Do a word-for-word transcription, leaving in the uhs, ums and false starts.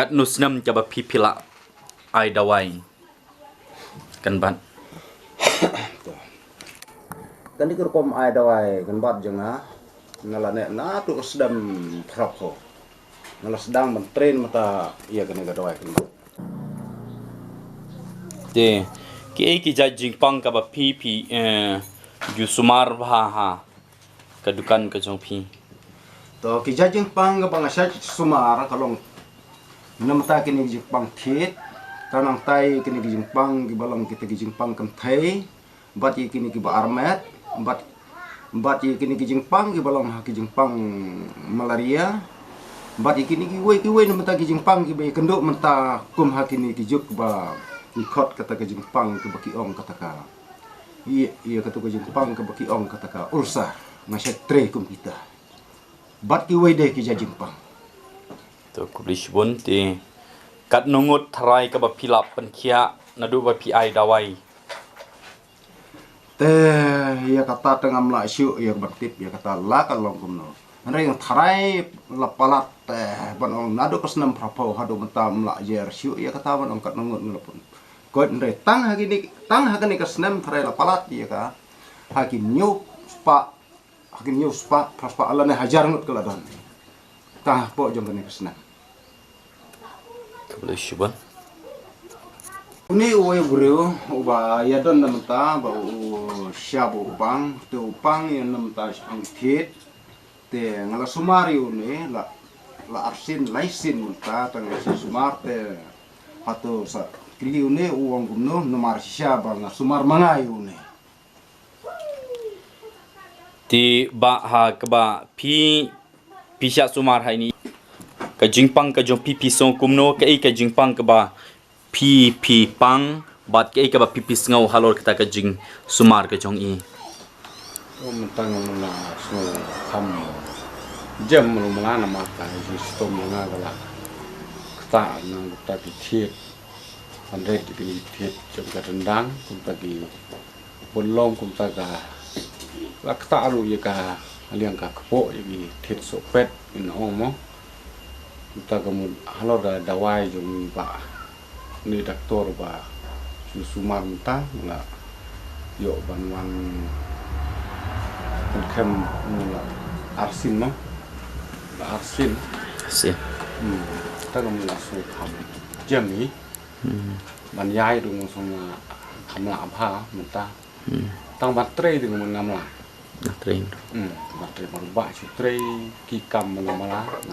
Katno snem kaba phi phi la ai dawai? Kan bat. Kane ka rukom ai dawai kan bat jong nga, nga la neh na tu ka sdang phrap ho. Nga la sdang ban train mynta ïa kane ka dawai kan bat. Te, ki ei ki jait jingpang kaba phi phi, eh, ju sumar bha ha ka dukan ka jong phi? To, ki jait jingpang kaba nga shait sumar ka long namar ta kine ki jingpang thied, ta nangtai kine ki jingpang kiba long kita ki jingpang kynthei, bad ïa kine kiba armet, bad, bad ïa kine ki jingpang kiba long ha ki jingpang malaria, bad ïa kine kiwei kiwei namar ta ki jingpang kiba ïakynduh mynta kum ha kine ki juk ba ngi khot kata ka jingpang kiba ki ong kata ka, ïa, ïa kata ka jingpang kaba ki ong kata ka ulcer, nga shait trei kum kita. Bad kiwei de ki jait jingpang. To, khublei shibun. Te, katno ngut tharai kaba phi la pynkhiah naduh ba phi ai dawai? Te, ïa kata te ngam lah shuh ïa ka ban tip ïa kata la ka long kumno. Hynrei nga tharai la palat, te, ban ong naduh ka snem phraphew haduh mynta ngam lah jer shuh ïa kata ban ong katno ngut nga la pyn. Koit hynrei tang ha kine, tang ha kane ka snem tharai la palat ïa ka. Ha ki hynñiew spah, ha ki hynñiew spah, phra spah lane hajar ngut ka la don. Tang hapoh jong kane ka snem. Khublei shibun. Une uwei u briew uba ïadon na mynta ba u sha ba u pang, te u pang ïa na mynta shaphang thied. Te nga la sumar ïa une la, la arsien laisien mynta, te nga la sumar te hato sa kylli une u ong kumno namar shisha ba nga sumar ma nga ïa une. Te ba ha kaba phi, phi shah sumar ha ine, ka jingpang ka jong phi phi sngew kumno, kaei ka jingpang kaba phi phi pang, bad kaei kaba phi phi sngew halor kata ka jingsumar ka jong i? O, mynta nga mut la sngew kham jem mut la namar ka jingshitom jong nga ka la ktah na kata ki thied. Hynrei ki thied jong ka ryndang kumta ki Bun long kumta ka, la kata ruh ïa ka liang ka kpoh ïa ki thied sohpet in ong mo. Kumta ka mut halor ka dawai jong ba ni doktor ba shu sumar mynta la ïoh ban wan pynkem la arsien mo. La arsien. Arsien. Hmm. Ta ka mut la shu kham jem hi. Hmm. Ban ïai ruh nga shu nga kham lah bha mynta. Hmm. Tang ban trei ding mun ngam lah. Nga trei. Hmm, ban trei ban ba shu trei ki kam mun ngam lah. Nga